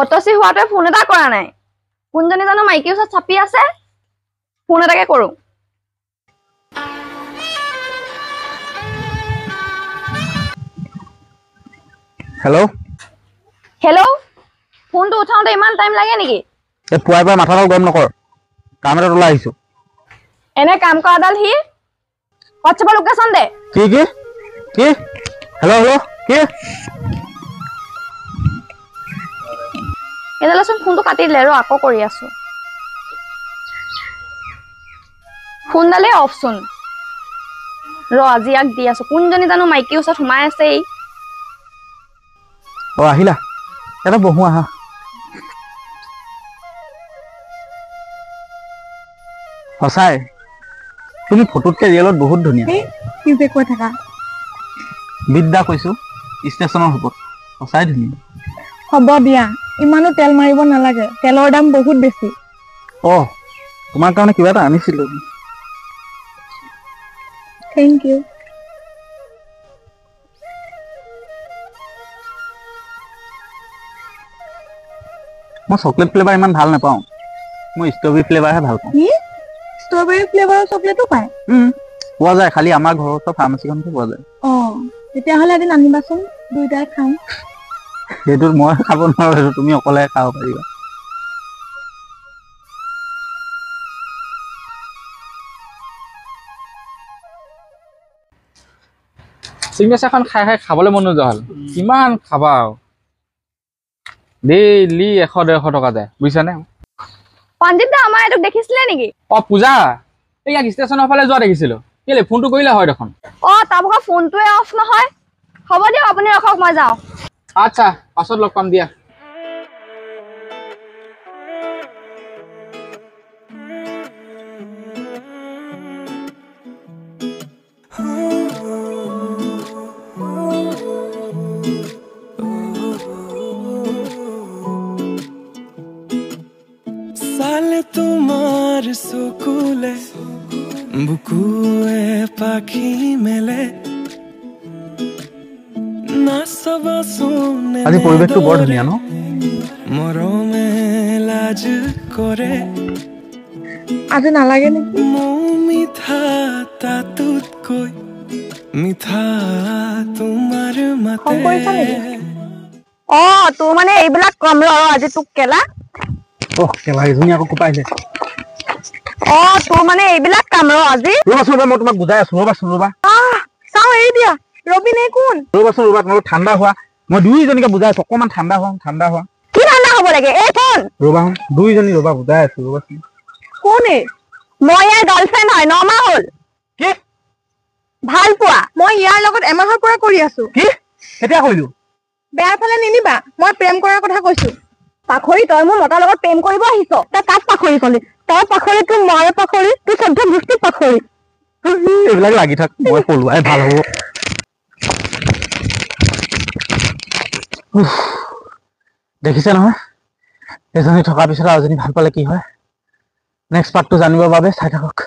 ফটচি হোৱাটোৱে ফোন এটা কৰা নাই। কোনজনী জানো মাইকীৰ ওচৰত চাপি আছে, ফোন এটাকে কৰোঁ। হেল্ল' হেল্ল', ফোনটো উঠাওঁতে ইমান টাইম লাগে নেকি? এই পুৱাই পুৱাই মাথাডাল গৰম নকৰ, কাম এটাত ওলাই আহিছোঁ। এনে কাম কৰাডাল সি। হোৱাটছএপৰ লোকেশ্যন দে। কি কি কি? হেল্ল' হেল্ল' কি? এইডালচোন ফোনটো কাটি দিলে, ৰ আকৌ কৰি আছো। ফোনডালেই অফচোন। ৰ আজি ইয়াক দি আছো। কোনজনী জানো মাইকীৰ ওচৰত সোমাই আছে এই। অ আহিলা, এটা বহো আহা। সঁচাই তুমি ফটোতকে ৰিয়েলত বহুত ধুনীয়া। কি যে কৈ থাকা। বিদ্যা কৈছো, ষ্টেচনৰ শপত সঁচাই ধুনীয়া। হ'ব দিয়া, ইমানো তেল মাৰিব নালাগে, তেলৰ দাম বহুত বেছি। অ তোমাৰ কাৰণে কিবা এটা আনিছিলো। Thank you. মই চকলেট ফ্লেভাৰ ইমান ভাল নাপাওঁ, মই ষ্ট্ৰবেৰী ফ্লেভাৰহে ভাল পাওঁ। ষ্ট্ৰবেৰী ফ্লেভাৰৰ চকলেটো পায়? পোৱা যায়, খালি আমাৰ ঘৰৰ ওচৰৰ ফাৰ্মাচীখনতে পোৱা যায়। অ তেতিয়াহ'লে এদিন আনিবাচোন, দুয়োটাই খাম। সেইটো মই খাব নোৱাৰো, সেইটো তুমি অকলে খাব পাৰিবা। চিগনেচাৰখন খাই খাই খাবলৈ মন নোযোৱা হ'ল। কিমান খাবা আৰু, ডেইলি 100-150 টকা যায়, বুজিছানে? সঞ্জীৱ দা, আমাৰ এইটোক দেখিছিলে নেকি? অ পূজা, এই ইয়াক ষ্টেচনৰ ফালে যোৱা দেখিছিলো। কেলে ফোনটো কৰিলে হয় দেখোন। অ তাৰ ভাগৰ ফোনটোৱে অফ নহয়। হ'ব দিয়ক, আপুনি ৰখক, মই যাওঁ। আচ্ছা, পাছত লগ পাম দিয়া। তোমাৰ চকুলে বুকুৱে পাখি মেলে, নাচবাচোন। আজি পৰিৱেশটো বৰ ধুনীয়া ন? মৰমে লাজ কৰে। আজি নালাগে নেকি? মৌ মিঠা তাতোতকৈ মিঠা তোমাৰ মাতে। খং কৰিছা নেকি? অ তোৰ মানে এইবিলাক কম ৰ আজি তোক কেলা। অহ কেলা, এজনী আকৌ কোপাইছে। অ তোৰ মানে এইবিলাক কাম ৰ আজি। ৰ'বাচোন ৰ'বা, মই তোমাক বুজাই আছো, ৰ'বাচোন ৰ'বা। চাওঁ এৰি দিয়া, ৰবি নে কোন? ৰ'বাচোন ৰ'বা, তোমালোক ঠাণ্ডা হোৱা, মই দুইজনীকে বুজাই আছো, অকণমান ঠাণ্ডা হোৱা, ঠাণ্ডা হোৱা। কি ঠাণ্ডা হ'ব লাগে? এই কোন? ৰ'বা দুইজনী ৰ'বা, বুজাই আছো, ৰ'বাচোন। কোন এই? মই ইয়াৰ গাৰ্লফ্ৰেণ্ড হয়, 9 মাহ হ'ল। কি? ভাল পোৱা? মই ইয়াৰ লগত এমাহৰ পৰা কৰি আছো। কি? কেতিয়া কৰিলো? বেয়া ফালে নিনিবা, মই প্ৰেম কৰাৰ কথা কৈছো। পাখৰি, তই মোৰ মতাৰ লগত প্ৰেম কৰিব আহিছ? তই কাক পাখৰি কলি? তই পাখৰি, তোৰ মাৰ পাখৰি, তোৰ 14 গোষ্ঠী পাখৰি। এইবিলাক লাগি থাক, মই পলোৱাই ভাল হ'ব। দেখিছে নহয়, এজনী থকাৰ পিছত আৰু এজনী ভাল পালে কি হয়। নেক্সট পাৰ্টটো জানিবৰ বাবে চাই থাকক।